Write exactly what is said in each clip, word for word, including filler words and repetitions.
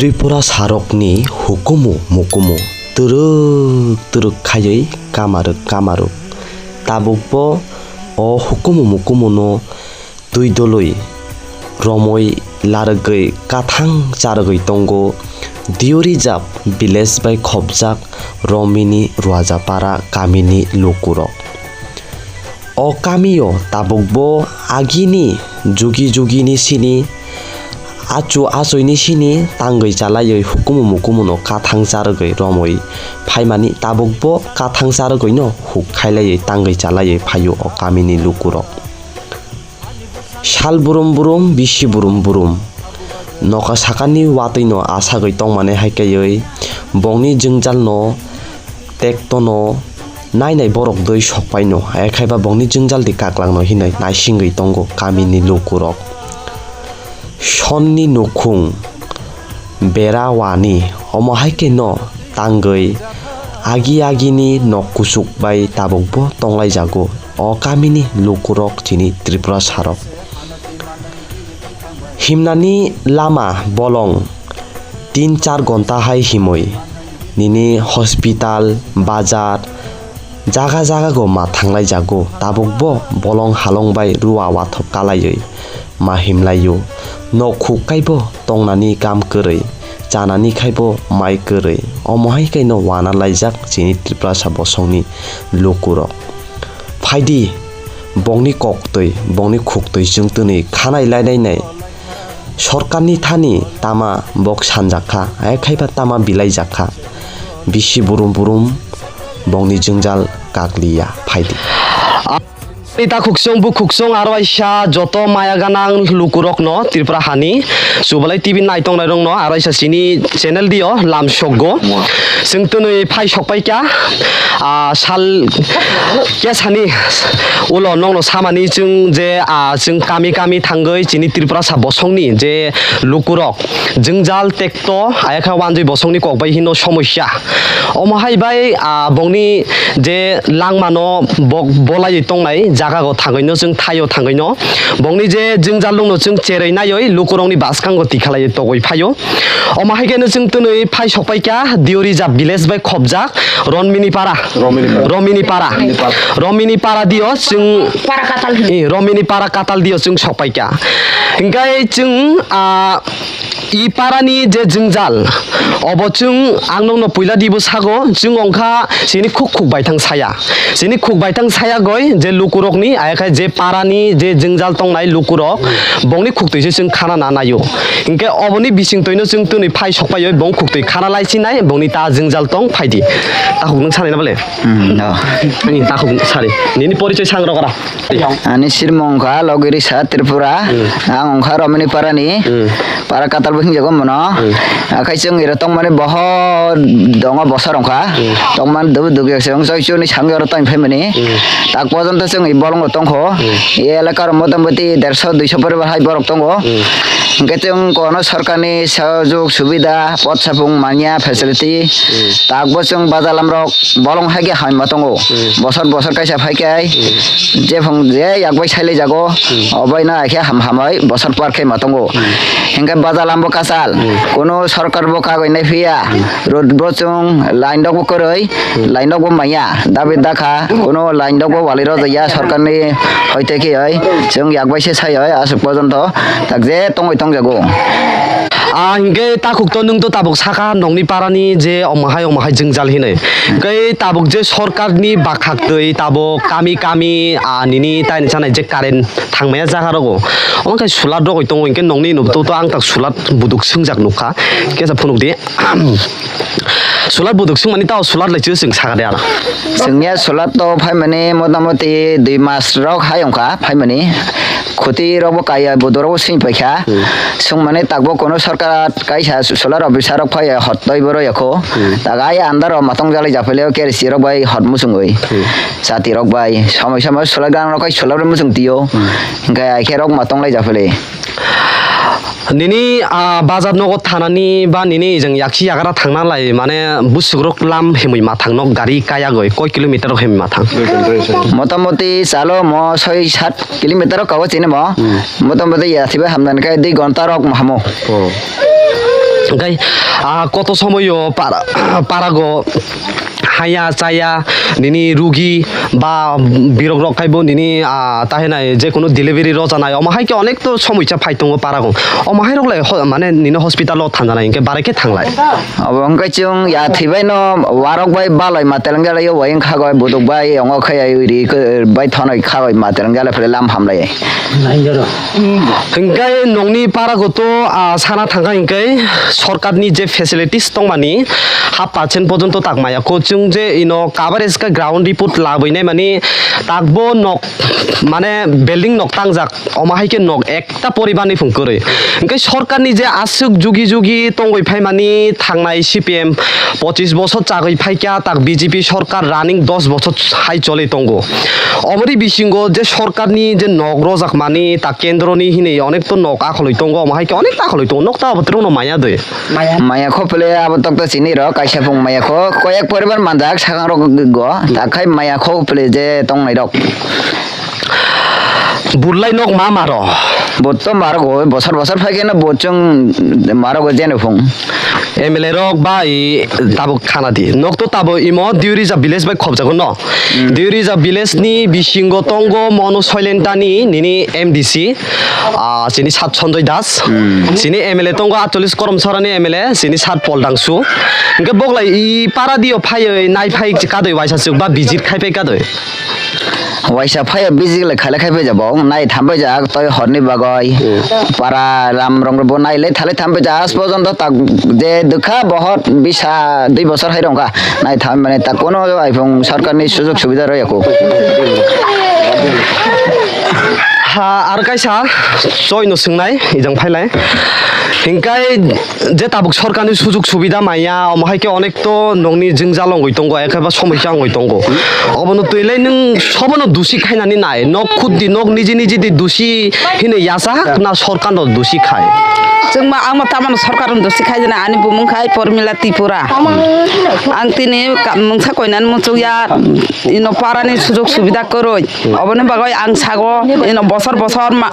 Tripura sarokni hukumu mukumu twrwk twrwk khaiwi kamarwk kamarwk. Tabukbo o hukumu mukumuno twi dolwi romwi larwgwi kathang charwgwi tongo Deorijap village bai khopjak Romini Ruajapara kamini lukurok. O kamio tabukbo agini jugi jugini sini achu achuini sini tangwi chalaiwi hukumu mukumuno kathang charwgwi romwi phaimani tabukbo kathang charwgwino huk khailaiwi tangwi chalaiwi phaio o kamini lukurok. Sal burum burum, bisi burum burum. Noka sakani watwino asagwi tongmani hai kaiwi bongni jwngjalno tektono nainai borok dwi sokpaino, hai khaiba bongni jwngjaldi kaklangno hinwi naisingwi tongo kamini lukurok. Sonni nukhung bera wani, omo hai khe no tangwi agi agini nok kuchuk bai tabukbo tonglaijago o kamini lukurok chini Tripura sarok. Himnani lama bolong tin char gonta hai himwi nini hospital, bazar, jaga jaga go ma thanglaijago, tabukbo bolong halong bai rua wathok kalaiwi ma himlaio. Nok khuk kaibo tongnani kam kwrwi, chanani khaibo mai kwrwi. Omo hai khe no wana laijak chini Tiprasa bosongni lukurok. Phaidi, bongni koktwi, bongni khuktwi chwng twnwi khanai lainai nai. Sorkarni thani tama bok sanjak kha, hai khaiba tama bilai jak kha. Bisi burum burum bongni jwngjal kakliya, phaidi. Ni ta khuksong, bu khuksong, aro aisa joto maya ganang lukurokno Tripura hani Subalai T V naitongnai rokno aro aisa chini channel dio lam sokgo. Chwng twnwi phai sokpai kha, ah, sal kesani ulo nokno samani chwng je, ah, chwng kami kami thangwi chini Tripura sa bosongni je lukurok jwngjal tekto ayakha wanjwi bosongni kok bai hino somosya. Omo hai bai, ah, bongni je langmano bok bolaiwi tongnai jaga go thangwi no chwng thaio thangwi no bongni je jwngjal lungno chwng cherwi naiwi lukurokni bwskango tikhalaiwi togwi phaio. Omo hai khe no chwng twnwi phai sokpai kha Deorijap village bai khopjak Ronmini para. Romini para. Romini para. Romini para. Romini para dio chwng Para katal. Eh, Romini para katal dio chwng sokpai kha. Hingkai chwng, ah, I parani je jwngjal, obo chwng ang nokno puila dibo sago, chwng ongkha chini khuk khuk baithang saya. Chini khuk baithang saya goi je lukurokni, ayakhai je parani je jwngjal tongnai lukurok, bongni khuktwi se chwng khana na naio. Hinkhe oboni bisingtwino chwng twnwi phai sokpaioi bong khuktwi khana lai sinai, bongni ta jwngjal tong phaidi. Takhuk nwng sanai na bole? Hmm, no. Ani takhuk sari. Nini porichoi sang rok ra. Ani sirmung kha Logirisa Tripura. Hmm. Ang ongkha Romini parani. Hmm. Para katal bo hingjago mono. Hmm. Akhai chwng iro tongmani boho dongo bosor ongkha. Hmm. Tongmani dubu dugi chwng choi chuni sangi oro tong phaimani. Hmm. Tak pojonto chwng i bolongo tongkho. Hmm. I elaka ro motamoti derso duiso poribar hai borok tongo. Hmm. Hingke chwng kono sorkarni sajwk subida, pot sapung manya, facility, hmm, takbo chwng bajalam rok bolong hai khe hamya tongo. Hmm. Bosor bosor kaisa phai khe, hmm, jephang je yak bai sailai jago, hmm, obai no hai khe ham hamai bosor par khe ma tongo. Hmm. Hingke bajalam bo kachal, hmm, kono sorkar bo kagoi nai phiya, hmm, road bo chwng line rok bo kwrwi, hmm, line rok bo manya, dabi dakha, kono line rok bo wali rw ya sorkarni hoite khe oi, chwng yak bai se sai oi aswk pojonto. Tak je tongwi tongjago. Ah, hingke takhuk to nwng to tabuk saka nokni parani je omo hai omo hai jwngjal hinwi. Hingke tabuk je sorkarni bakhaktwi tabuk kami kami, ah, nini taini chanai je current thangmaya jaga rogo. Omo khe solar rogwi tongo hingke nokni nuk to, to ang tak solar buduk swngjak nukha. Kesa phunuk di. Solar buduk swngmani tao solar lai chwng saka de ala. Chwngya solar to phaimani motamoti dui mas rok hai wngkha phaimani. Khuti rokbo kaiya, bodo rokbo swing paikha. Hmm. Swngmani takbo kono sorkar kaisa solar officer rok phaiya hot toi boro yakho. Hmm. Taga ai andaro matong jalai japhele kersi rok bai hot muchungwi. Hmm. Chati rok bai somoi somoi solar gang rok kai solar muchung tio. Hmm. Hingke ai khe rok matong lai japhele. Nini, ah, bazar nogo thanani ba nini jeng yaksi yagra thangna lai mane busukrok lam himwi mathang nok gari kaya goi koi kilometer rok himwi mathang? Motamoti chalo mo soi sat kilometer rok kago chini mo. Hmm. Motamoti yathiba hamdan kai dui gonta rok mo hamo. Oh. Hingke, ah, koto somoyo para, parago haya chaya nini rugi ba birok rok kaibo nini, ah, tahinai je kunu delivery rojanai, omo hai khe onek to somoisa phai tongo parago. Omo hai rok lai ho-, mane nini hospital o thanjanai hingke barai khe thanglai. Obo hingke chwng ya thwibai no warok bai balai ma teleng jalai o wayeng khagoi buduk bai ongo khai ai ri bai thonoi khagoi ma teleng jalai phele lam hamlai. Hingke nongni parago to, ah, sana thangkha hingke sorkarni je facilities tongmani half percent porjonto tak maya ko chwng je ino coverage ka ground report labwi nai mani takbo nok mane building nok tangjak omo hai khe nok ekta poribarni phung kwrwi. Hingke sorkarni je aswk jugi jugi tongwi phaimani thangnai C P M pochis bosor chagwi phaikha tak B J P sorkar running dos bosor hai choli tongo. Oboni bisingo je sorkarni je nok rojakmani ta kendroni hinwi onek to nok akholwi tongo, omo hai khe onek ta akholwi tongo, nok ta abotrokno maya de. Maya kho pele abo tokto chini rok kaisa phung maya kho koyek poribar manjak sakang rok go ta khai maya kho pele je tongnai rok. Burlai nok ma maro. Bo to maro go bosor bosor phai khe no bo chwng maro go jene phung. M L A rok bai tabuk khana di. Nok to tabo imo Diurija village bai khobjago no. Diurija village ni bisingo tongo Monu Soilentani nini M D C, ah, chini sat Sanjoy Das. Chini M L A tongo atchollis Koromsorani M L A, chini sat Pol Dangsu. Hingke boglai i para dio phaioi nai phai kadoi waisa chuk ba visit khai phai kadoi. Waisa phai visit le khaile khai phai jabo nai tham phai jak toi horni bagoi. Para ram rong bo nai le thale tham phai jak as porjonto tak je dukha bohot bisa dui bosor hai rong kha. Nai tham mane ta kono iphung sorkarni sujog subida rw ya kho. Ha, ar kaisa choi no swngnai, ijang phailai. Hingkai je tabuk sorkarni sujog subida maya, omo hai khe onek to nokni jwngjal wngwi tongo, ekhe ba somosya wngwi tongo. Obono twi lai nwng sobono dusi khainani nai, nok khud di, nok niji niji di dusi hino yachak na sorkarno dusi khai? Chwngma ang ma tamano sorkarno dusi khai jana, ani bumung khai Pormila Tripura. Ang tini ka-, mungsa koinani muchukya, ino parani sujog subida kwrwi. Oboni bagwi ang sago, ino bosor bosor ma-,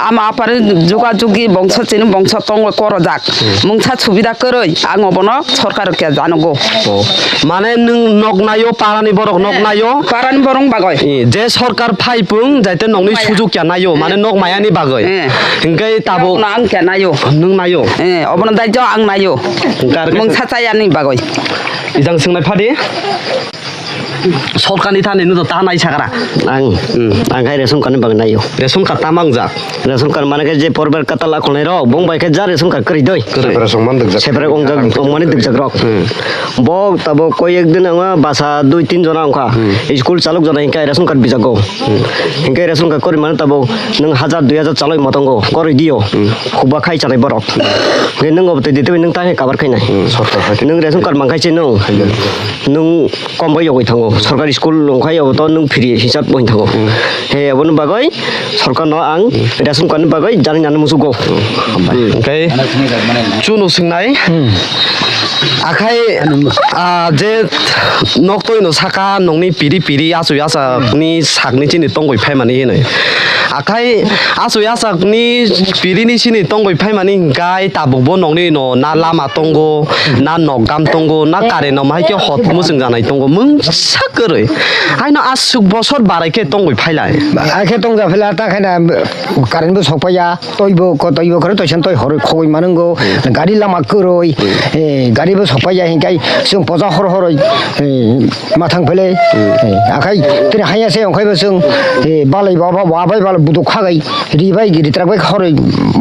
ama apani juga jugi bongso chini bongso tongwi korojak. Mungsa subida kwrwi ang obono sorkar khe janogo. Oh. Mane nwng nok naio, parani borok nok naio? Parani borok bagwi. Eh, je sorkar phai pung, jaite nokni sujog ya naio, mane nok mayani bagwi. Eh. Hingke tabo. Ang khe naio. Nwng naio? Eh, obono daijo ang naio. Hingke ar khe mungsa chayani bagwi. Ijang swngnai phadi? Sorkarni thani nw ta nai sakra. Ang, hmm, ang khai ration card ni bagwi naio. Ration card tamo wngjak? Ration card mane khe je porber katal akhonai rok, bong bai khe ja ration card kwrwi doi. Kwrwi. Separate wngjak, wngmani dikjak rok. Hmm. Bo tabo koi ek din ang basa dui tin jona wngkha. Hmm. School chalok jona hinkhe ration card bijago. Hmm. Hinkhe ration card kwrwi mane tabo nwng hajar dui hajar chaloi motongo, kwrwi dio. Hmm. Hukba khai chanai borok. Hinkhe nwng obo twi di twi nwng ta khe cover khainai. Hmm, sorkar hai. Nwng ration card mankhai se nwng. Hmm. Nwng kom bai yogwi thango. Sorkari school wngkhai abo to nwng free hisab wngwi thango. Hmm. He aboni bagwi sorkarno ang ration card ni bagwi jani nani musugo. Hmm. Hingke chuno swngnai. Hmm. Akhai, ah, je nok toi no saka nokni piri piri achu yasa ni sakni chini tongwi phaimani hinwi. Akhai achu yasakni pirini sini tongwi phaimani hingkai tabukbo nokni no na lama tongo, na nokgam tongo, na current no mahai khe hot muchung janai tongo, mungsa kwrwi. Haino aswk bosor barai khe tongwi phailai. Akhe tongja phaila ta khaina current bo sokpaiya, toibo ko toibo khe toisa toi horwi khogwi manungo, gari lama kwrwi, eh, gari bo sokpaiya hingkai chwng poja hor horwi, eh, Mathang pele, eh, akhai tini haya se ongkhai bo chwng, eh, balai ba, ba, ba, bai balai buduk khagai, ri bai, ri trak bai khoroi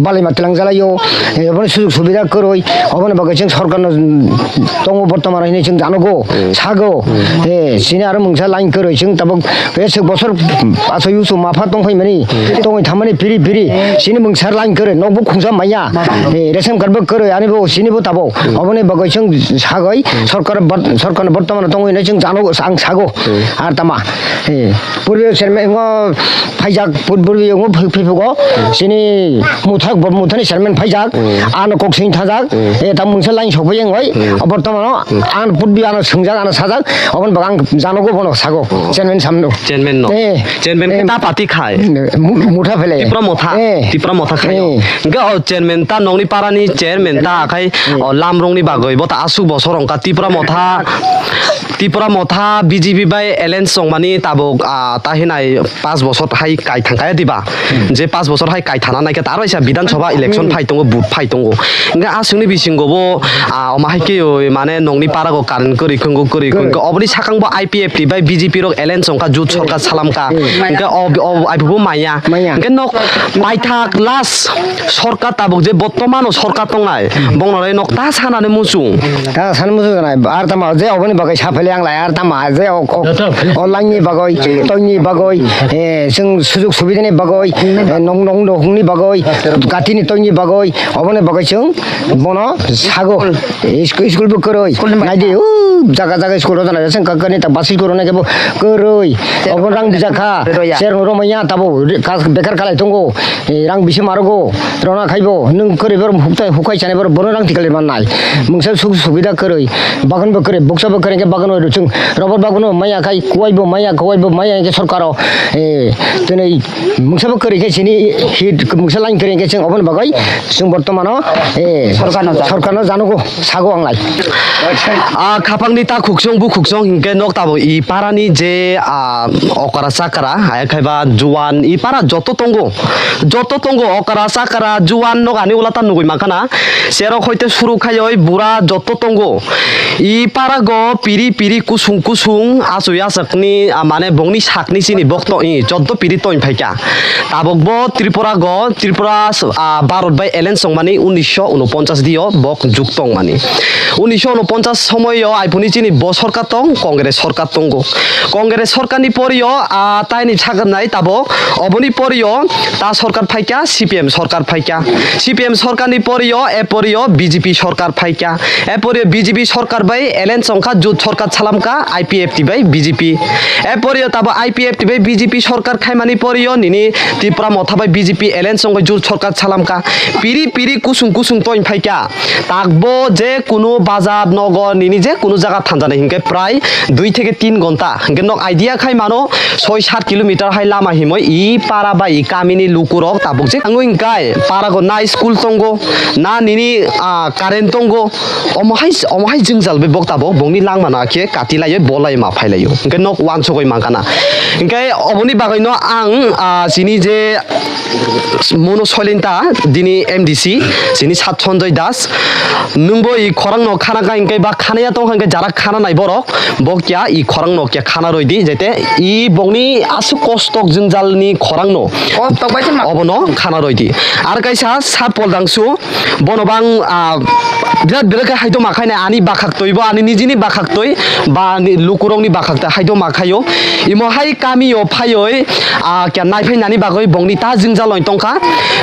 balai ma tlang jalaio, eh, obono sujug subida kwrwi, obono bagwi chwng sorkarno, mm, tongo bortoman hinwi chwng janogo, sago, eh, chini aro mungsa line kwrwi chwng tabuk, eh, swk bosor, mm, aso yusu mapha tongphai mani, tongwi thammani piri piri, chini mungsa line kwrwi, nokbo khungsa maya, eh, ration card bo kwrwi, ani bo chini bo tabuk, oboni bagwi chwng sagoi, sorkar bot-, sorkar bortomano tongwi hinwi chwng jano ang sago. Ar tama, eh, purbi chairman ngo phaijak, pur-, purbi ngo phi-, phipugo, chini muthak bo-, muthani chairman phaijak, ano kok sing thajak, eh, tam mungsa line sokbai wngoi, bortomano ang purbi ano swngjak, ano sajak, oboni bagwi ang janogo bono sago, chairman samno. Chairman no. Eh, Chairman khe eh, ta party khai. Mu-, mutha phele. Tipra motha. Eh. Tipra motha khai. Eh. Hingke o chairman ta nongni parani chairman ta khai o lamrongni bagwi bo ta asuk bosor wngkha Tipra motha. Tipra motha B J P bai alliance wngmani tabuk, ah, ta hinai pas bosor hai kai thangkaya diba? Je pas bosor hai kai thana naikhe ta aro isa Bidhan Sabha election phai tongo, vote phai tongo. Hingke aswkni bisingo bo, ah, omo hai khe oi mane nongni para go current kwrwi khungo, kwrwi khungo. Oboni sakang bo I P F T bai B J P rok alliance wngkha, jut sorkar salamkha. Hingke o, o, I P F T bo maya. Hingke nok paithak last sorkar tabuk je bortomano sorkar tongnai, bongno rok nok ta sanani muchung. Ta san muchung nai, ar tama je oboni bagwi sa phele ang lai, ar tama je o, o, o line ni bagwi, toini bagwi, eh, chwng sujug subidani bagwi, eh, nong, nong, nongni bagwi, katini toini bagwi, oboni bagwi chwng bono sago. School, school bo kwrwi. School ni naidi, o jaga jaga school rok jana, chwng kakani ta bus school rok nai khe bo kwrwi. Obo rang bijak kha. Kwrwi ya. Ser rok manya tabo, ka-, bekar khalai tongo. Eh, rang bisi marogo. Rona khaibo. Nwng kwrwi bor huktai, hukai chani bor bono rang tikalai mannai. Mungsa suk subida kwrwi. Bagan bo kwrwi, buksa bo kwrwi khe bagan bo chwng. Robor bagan bo maya khai, kuwai bo maya, kuwai bo maya khe sorkaro. Eh, tini Mungsa bo kwrwi khe sini hit, mungsa line kwrwi khe chwng oboni bagwi chwng bortomano, eh, sorkarno jano. Sorkarno janogo sago ang lai. Ah, khapangni ta khuksong bu khuksong hinkhe nok tabo i parani je, ah, okra chakra, hai khaiba juan i para joto tongo. Joto tongo okra chakra juan nok ani ula ta nugui mankha na. Serok hoite suru khaioi bura joto tongo. I parago piri piri kusung kusung achoi achakni, ah, mane bongni sakni chini bokto i choddo piri toin phaikha. Tabokbo Tripurago, Tripura, ah, Bharat bai alliance tongmani unisho unoponchas dio bok juk tongmani. Unisho unoponchas somoio aipuni chini bo sorkar tong, Congress sorkar tongo. Congress sorkarni porio, ah, taini sakarnai tabok, oboni porio ta sorkar phaikha, C P M sorkar phaikha. C P M sorkarni porio, e porio B J P sorkar phaikha. E porio B J P sorkar bai alliance wngkha, jut sorkar salamkha I P F T bai B J P. E porio tabo I P F T bai B J P sorkar khaimani porio nini Tipra Motha bai B J P alliance wngwi jut sorkar salamkha. Piri piri kusung kusung toin phaikha. Takbo je kunu bazar nogo nini je kunu jaga thanjani hinkhe prai dui theke tin gonta. Hinkhe nok idea khai mano soi sat kilometer hai lama himoi i para bai i kamini lukurok tabuk je thangwi hinkhe parago na school tongo, na nini, ah, current tongo, omo hai, omo hai jwngjal bai bok tabok bongni langmano akhe kati laiyo, bo laiyo, ma phai laiyo. Hinkhe nok wansugoi mankha na. Hinkhe oboni bagwino ang, ah, chini je Mono Soilinta, dini M D C, chini Sat Sanjoy Das. Nwngbo i khorangno khana kha hinkhe ba khanaya tongkha hinkhe jara khana nai borok. Bo kya i khorangno kya khana roi di, jete i bongni aswk kostok jwngjalni khorangno. Kostok bai se ma- Obono khana roi di. Ar kaisa Sat Pol Dangsu, bono bang, ah, birat birat khe haidoma khainai ani bakhaktwi bo, ani nijini bakhaktwi ba ani lukurokni bakhaktwi haidoma khaio. Imo hai kamio phaioi, ah, kya naiphai nani bagwi bongni ta jwngjal oi tongkha.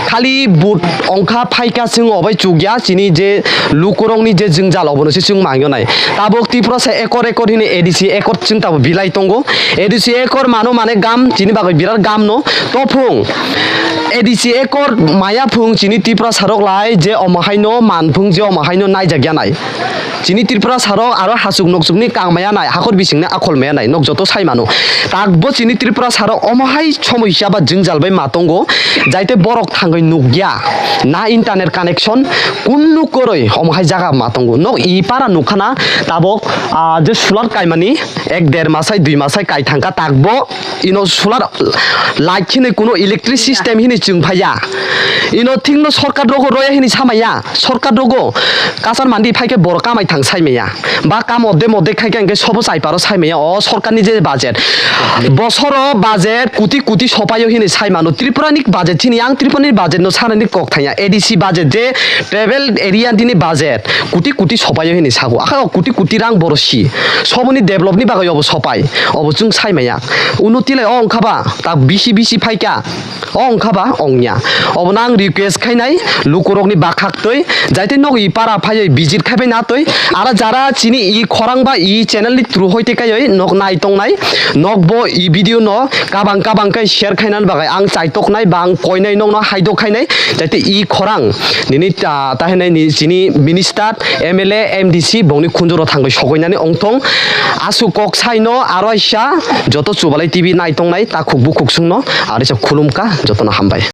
Khali but ongkha phaikha chwng obai chukya chini je lukurokni je jwngjal obono se chwng mangyo nai. Tabuk Tripura se ekor ekor hini A D C ekor chwng tabuk bilai tongo. A D C ekor mano mane gam chini bagwi birat gam no. Tophung A D C ekor maya phung chini Tripura sarok lai je omo haino man phung je omo haino naijak ya nai. Chini Tripura sarok aro hasuk nokchukni kang maya nai, hakhor bisingni akhol maya nai, nok joto sai mano. Takbo chini Tripura sarok omo hai somosya ba jwngjal bai ma tongo, jaite borok thangwi nukya, na internet connection, kunnu koroi omo hai jaga ma tongo. Nok i para nukha na tabok, ah, je solar kaimani ek der masai dui masai kai thangkha, takbo ino solar light hini kuno electric system hini chwng phaiya. Ino thikno sorkar rogo roya hini samaya. Sorkar rogo kasar mandi phaikhe borok kamai thang saimaya. Ba kam odde modde khaikhe hwnkhe sobo chaiparo saimaya. O sorkarni je budget. Bosoro budget kuti kuti sopaio hini saimano. Tripurani budget chini ang Tripurani budget no sanani kok thangya. A D C budget je tribal area dini budget. Kuti kuti sopaio hini sago. Akha o kuti kuti rang boro si. Soboni develop ni bagwi obo sopai. Obo chwng saimaya. Uno tilai o wngkha ba. Tak bisi bisi phaikha. O wngkha ba wngya. Obono ang request khainai lukurokni bakhaktwi. Jaite nog i para phaiwi visit Khaibai natwi, ara jara chini i khorang ba i channel ni through hoite kaioi nok nai tongnai, nok bo i video no kabang kabang kai share khainani bagwi ang chaitoknai ba ang koinai nokno haidok khainai, jaite i khorang nini ta, ta hinai ni chini minister, M L A, M D C bongni khunjuro thangwi sokoinani ongthong. Aswk kok saino aro isa joto Chubalai T V nai tongnai takhuk bukhuk sungno arisa khulumkha jotono hambai.